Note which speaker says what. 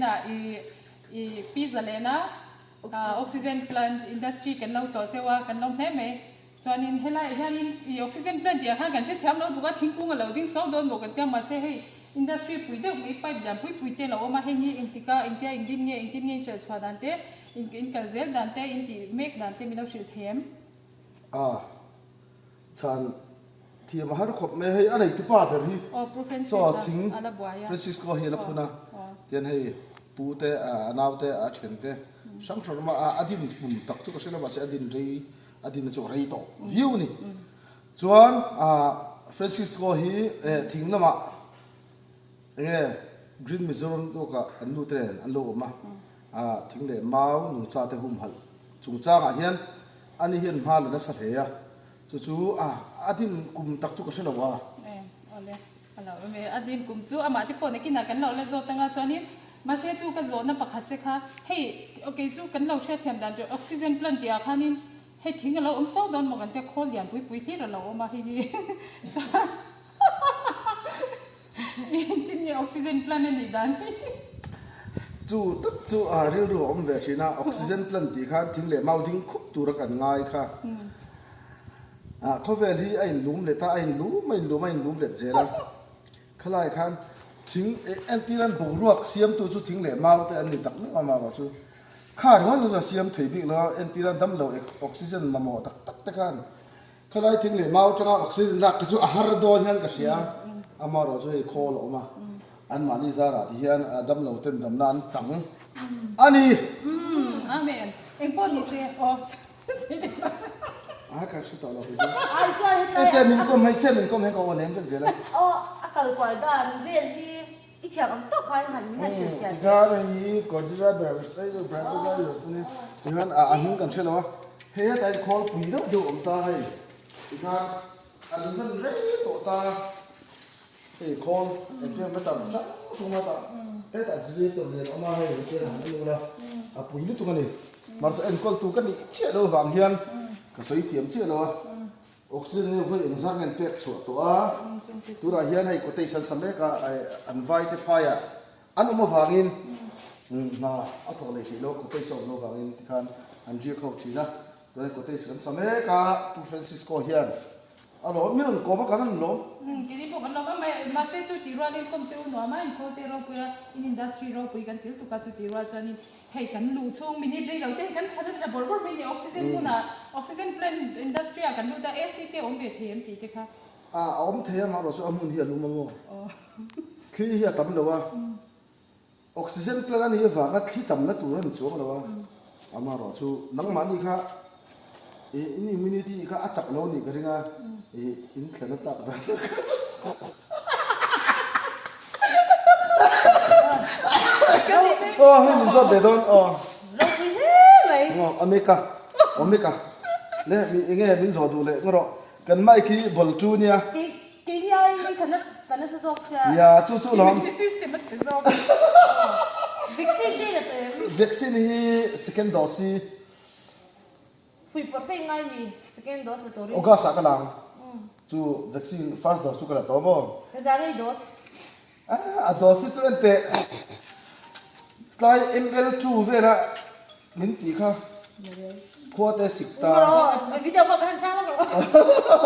Speaker 1: inah i i Pi Zalena Oxygen Plant Industry kan lo tlawh cheu a, kan lo hle mai. Chuanin helaiah hianin i oxygen plant tih ah khan kan hrethiam lo bawk a, thingkung a lo ding so dawn maw kan tia mahse hei industry pui deuh mai pipe lian pui pui te a lo awm a, heng hi engtika engtia engdin nge engtin nge in hrelh chhuah dan te, in kal zel dan te, in tih mek dan te min lo hrilh thei em?
Speaker 2: A chhan thiam a har khawp mai hei a neitu pa ber hi
Speaker 1: Aw Pu Francis
Speaker 2: chaw
Speaker 1: a
Speaker 2: thing
Speaker 1: a la buai a.
Speaker 2: Francisco hi a la
Speaker 1: Aw
Speaker 2: phun a
Speaker 1: aw.
Speaker 2: tian hei pu te a nau te a then te hrang hrang a a din hmun tak chu ka hre lo mahse a din rei a din chu a rei tawh viau a ni. Chuan Francisco hi thing lamah enge Green Mizoram tawkah an nu te nen an lo awm a, thing leh mau nungcha te humhalh chungchangah hian ani hian hma la nasa hle a, chu chu a din kum tak chu ka hre lo a.
Speaker 1: A lo awm e, a din kum chu amah te pawh nakinah kan lo la zawt anga chuanin mahse chu ka zawhna pakhat che kha hei kei chu kan lo hriatthiam dan chu oxygen plant tih ah khanin hei thing a lo awm so dawn maw kan tia khawl lian pui pui hlir a lo awm a hei hi chuan engtin nge oxygen plant a nih dan hi.
Speaker 2: Chu tak chu a rilru a awm ve thin a, oxygen plant tih khan thing leh mau ding khup tura kan ngai kha. Ah khawvel hi a inlum let a, a inlum a inlum a inlum let zel a. Khalai khan thing eh entir an boruak siamtu chu thing leh mau te an ni tak meuh a marawh chu kha ringawt chu chuan siam thei bik lo a, entir a damlo oxygen mamawh tak tak te khan khalai thing leh mau atanga oxygen lak te chu a har dawn hian ka hria a, amarawh chu hei khawl a awm a, anmahni zarah ti hian damlo ten damna an chang a ni.
Speaker 1: Amen. Engpawh ni se aw.
Speaker 2: A ka hre tawh lo kei chu. Ai chuan hetlai Ete min kawm hei che min kawm hei ka aw nem vek zel a.
Speaker 3: Aw a kal kual dan vel hi i thiam ang tawk khan han min han hrilh fiah teh.
Speaker 2: Tikhan hei hi Cordillera Brandon ani tikhan a hming kan hre lo a. Hei hetah hian khawl pui deuh deuh a awm ta hei. Tikhan an hman rei tawh ta. Hei khawl engkim a tam hrang hrang a tah hetah generator lian a awm a hei hetiang han en ula a pui lutuk a ni mahse enkawl tu ka nih chiah loh vang hian ka sawi thiam chiah lo a oxygen hi vawi engzah nge an pek chhuah tawh a tunah hian hei cottage an sa mek a an vai te phaiah an awm avangin hna a thawk leh theih loh cottage a awm loh vangin tikhan an riak ho thin a tunah cottage kan sa mek a Pu Francisco hian A lawm, mi rawn kawm a kan an lawm.
Speaker 1: Umm kei pawh kan lawm a, mahse chu tih rualin kawm che u nuam a, inkhawl te ropui a, in industry ropui kan til tuk a, chu tih rual chuanin hei kan luh chhung minute rei lo te hi kan thlan a tla bawrh bawrh mai ni, oxygen hmunah oxygen plant industry ah kan lut a, AC te awm ve thei em tih te kha.
Speaker 2: A awm thei a, amaherawhchu chu a hmun hi a lum a maw? Thli hi a tam lo a. Oxygen plant a nih avanga thli tamna tur a ni chuang lo a, amaherawh chu nangmahni kha ih in immunity kha a chak lo a nih ka ring a, ih in thlen a tlak dan Aw hei min zawt ve dawn aw.
Speaker 3: Ropui hle mai.
Speaker 2: Aw Omega Omega le mi enge min zawh duh leh ngarawh kan mic hi ball tu nia.
Speaker 3: Keini aiin mi tha na nasa zawk sia.
Speaker 2: Nia, chu chu lawm.
Speaker 1: System a chhe zawk.
Speaker 3: Vaccine te la tawh em?
Speaker 2: Vaccine hi second dose hi.
Speaker 3: Fuih pawh phei ngai mi second dose la turin.
Speaker 2: August ah ka la ang. Chu vaccine first dose chu ka la tawh maw?
Speaker 3: Ka zah ngei dose.
Speaker 2: A dose hi chu en teh tlai ml 2 vela min tih kha khua te sik ta.
Speaker 3: Video pawh ka han chang lawk lo.